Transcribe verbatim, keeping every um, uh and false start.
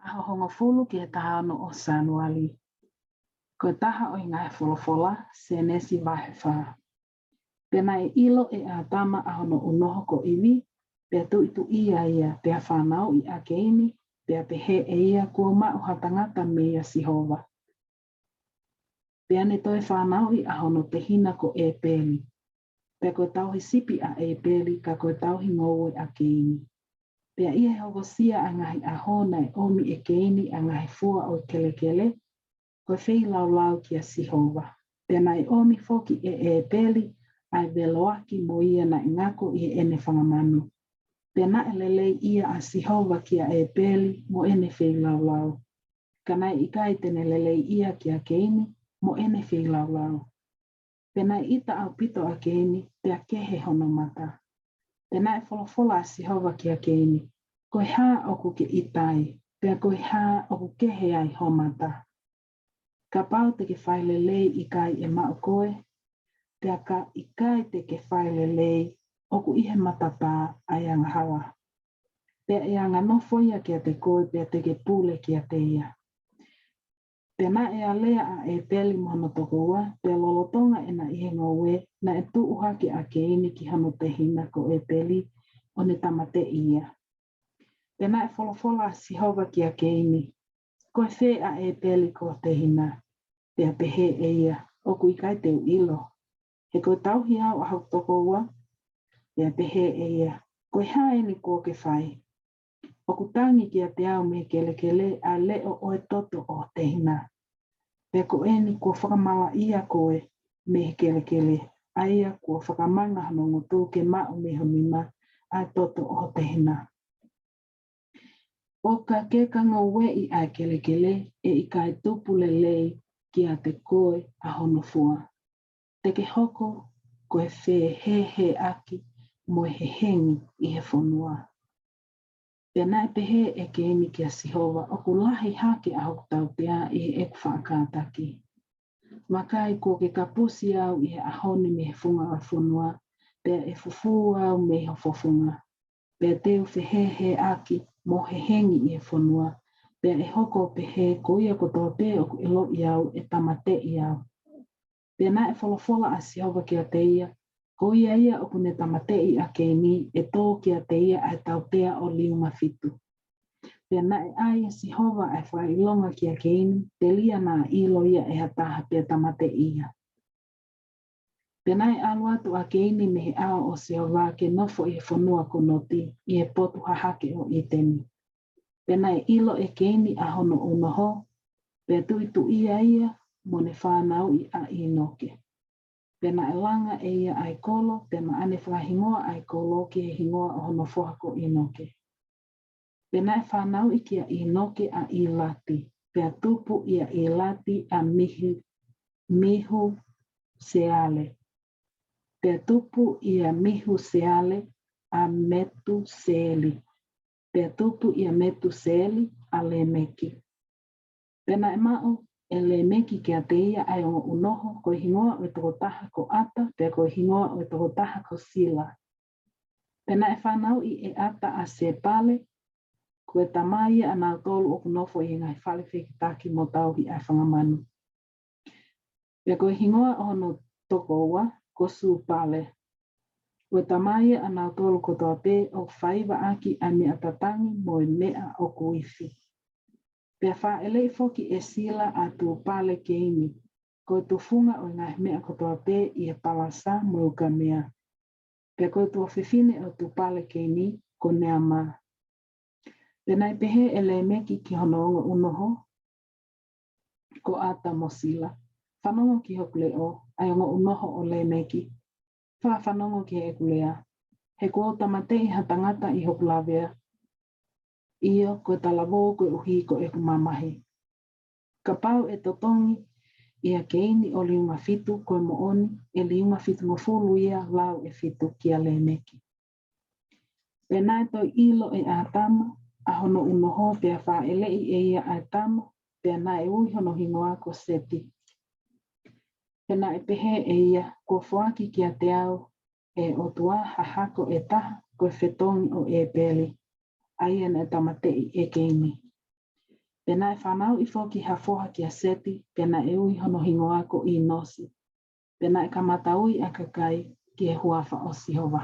ʻAho hongofulu ki he taha ono ʻo Sānuali. Ko e taha ʻo e ngaahi folofola, Sēnesi vahe fā. Pea naʻe ʻilo ʻe ʻĀtama ʻa hono ʻunoho ko ʻIvi, pea tuʻituʻia ia, pea fanauʻi ʻa Keini, pea pehē ʻe ia, kuo u maʻu ha tangata meia Sihova. Pea ne toe fanauʻi ʻa hono tehina ko ʻĒpeli. Pea ko e tauhi sipi ʻa ʻĒpeli, ka ko e tauhi ngoue ʻa Keini. Pea ʻi he hokosia ʻa e ngaahi ʻaho naʻe ʻomi ʻe Keini ʻa e ngaahi fua ʻo e kelekele, ko e feilaulau kia Sihova. Pea naʻe ʻomi foki ʻe ʻĒpeli ʻa e veloaki mo ia naʻe ngako ʻi heʻene fanga manu. Pea naʻe lelei ia ʻa Sihova kia ʻĒpeli mo ʻene feilaulau. Ka naʻe ʻikai te ne lelei ia kia Keini mo ʻene feilaulau. Pea naʻe ʻita ʻaupito ʻa Keini, pea kehe hono mata. Pea naʻe folofola ʻa Sihova kia Keini, ko e hā ʻoku ke ʻita ai, pea ko e hā ʻoku kehe ai ho mata? Kapau te ke fai lelei ʻikai ʻe maʻu koe, pea ka ʻikai te ke fai lelei ʻoku ʻi he matapā ʻa e angahala. Pea ʻe anganofo ia kiate koe, pea te ke pule kiate ia. Pea naʻe alea ʻa ʻĒpeli mo hono tokoua, pea lolotonga ʻena ʻi he ngoue, naʻe tuʻu hake ʻa Keini ki hono tehina ko ʻĒpeli ʻo ne tāmateʻi ia. Pea naʻe folofola ʻa Sihova kia Keini, ko e fē ʻa ʻĒpeli ko ho tehina? Pea pehē ʻe ia, ʻoku ʻikai te u ʻilo, he ko e tauhi au ʻa hoku tokoua. Pea pehē ʻe ia, ko e hā eni kuo ke fai? ʻOku tangi kiate au mei he kelekele ʻa e leʻo ʻo e toto ʻo ho tehina. Pea ko eni kuo fakamalaʻia koe mei he kelekele, ʻa ia kuo fakamanga hono ngutu ke maʻu mei ho nima ʻa e toto ʻo ho tehina. ʻO ka ke ka ngoueʻi ʻa e kelekele, ʻe ʻikai tupu lelei kiate koe ʻa hono fua. Te ke hoko ko e fehēhēʻaki mo e hehengi ʻi he fonua. Pea naʻe pehē ʻe Keini kia Sihova, ʻoku lahi hake ʻa hoku tautea ʻi heʻeku faʻa kātaki. Vakai, kuo ke kapusi au ʻi he ʻaho ni mei he funga ʻo e fonua, pea ʻe fufū au mei ho fofonga. Pea te u fehēhēʻaki mo hehengi ʻi he fonua, pea ʻe hoko ʻo pehē ko ia kotoa pē ʻoku ʻiloʻi au ʻe tāmateʻi au. Pea naʻe folofola ʻa Sihova kiate ia, ko ia ia ʻoku ne tāmateʻi ʻa Keini, ʻe tō kiate ia ʻa e tautea ʻo liunga fitu. Pea naʻe ʻai ʻe Sihova ʻa e fakaʻilonga kia Keini, telia naʻa ʻilo ia ʻe ha taha pea tāmateʻi ia. Pea naʻe ʻalu atu ʻa Keini mei he ʻao ʻo Sihova ke nofo ʻi he fonua ko Noti, ʻi he potu hahake ʻo ʻĪteni. Pea naʻe ʻilo ʻe Keini ʻa hono ʻunoho, pea tuʻituʻia ia mo ne fanauʻi ʻa ʻĪnoke. Pea naʻe langa ʻe ia ʻa e kolo, pea naʻa ne fakahingoa ʻa e kolo ki he hingoa ʻo hono foha ko ʻĪnoke. Pea naʻe fanauʻi kia ʻĪnoke ʻa ʻIlati, pea tupu ʻia ʻIlati ʻa Mihu, Mihuseale. Pea tupu ʻia Mihuseale ʻa Metuseeli. Pea tupu ʻia Metuseeli ʻa Lēmeki. Pea naʻe maʻu ʻe Lēmeki kiate ia ʻa e ongo ʻunoho, ko e hingoa ʻo e tokotaha ko ʻAta, pea ko e hingoa ʻo e tokotaha ko Sila. Pea naʻe fanauʻi ʻe ʻAta ʻa Sēpale, ko e tamai ia ʻanautolu ʻoku nofo ʻi he ngaahi fale fehikitaki mo tauhi ʻa e fanga manu. Pea ko e hingoa ʻo hono tokoua ko Sūpale. Ko e tamai ia ʻanautolu kotoa pē ʻoku faiva ʻaki ʻa e meʻa tatangi mo e meʻa ʻoku ifi. Pea fāʻeleʻi foki ʻe Sila ʻa Tūpale-keini, ko e tufunga ʻo e ngaahi meʻa kotoa pē ʻi he palasa mo e ukamea. Pea ko e tuofefine ʻo Tūpale-keini ko Neama. Pea naʻe pehē ʻe Lēmeki ki hono ongo ʻunoho, ko ʻAta mo Sila, fanongo ki hoku leʻo, ʻa e ongo ʻunoho ʻo Lēmeki, fakafanongo ki heʻeku lea, he kuo u tāmateʻi ha tangata ʻi hoku lavea, ʻio, ko e talavou koeʻuhi ko ʻeku mamahi. Kapau ʻe totongi ʻia Keini ʻo liunga fitu, ko e moʻoni, ʻe liunga fitungofulu ia lau ʻe fitu kia Lēmeki. Pea naʻe toe ʻilo ʻe ʻĀtama ʻa hono ʻunoho, pea fāʻeleʻi ʻe ia ʻa e tama, pea naʻe ui hono hingoa ko Seti. Pea naʻe pehē ʻe ia, kuo foaki kiate au ʻe he ʻOtua ha hako ʻe taha, ko e fetongi ʻo ʻĒpeli, ʻa ia naʻe tāmateʻi ʻe Keini. Pea naʻe fanauʻi foki ha foha kia Seti, pea naʻe ui hono hingoa ko ʻĪnosi. Pea naʻe kamata ui ʻa e kakai ki he huafa ʻo Sihova.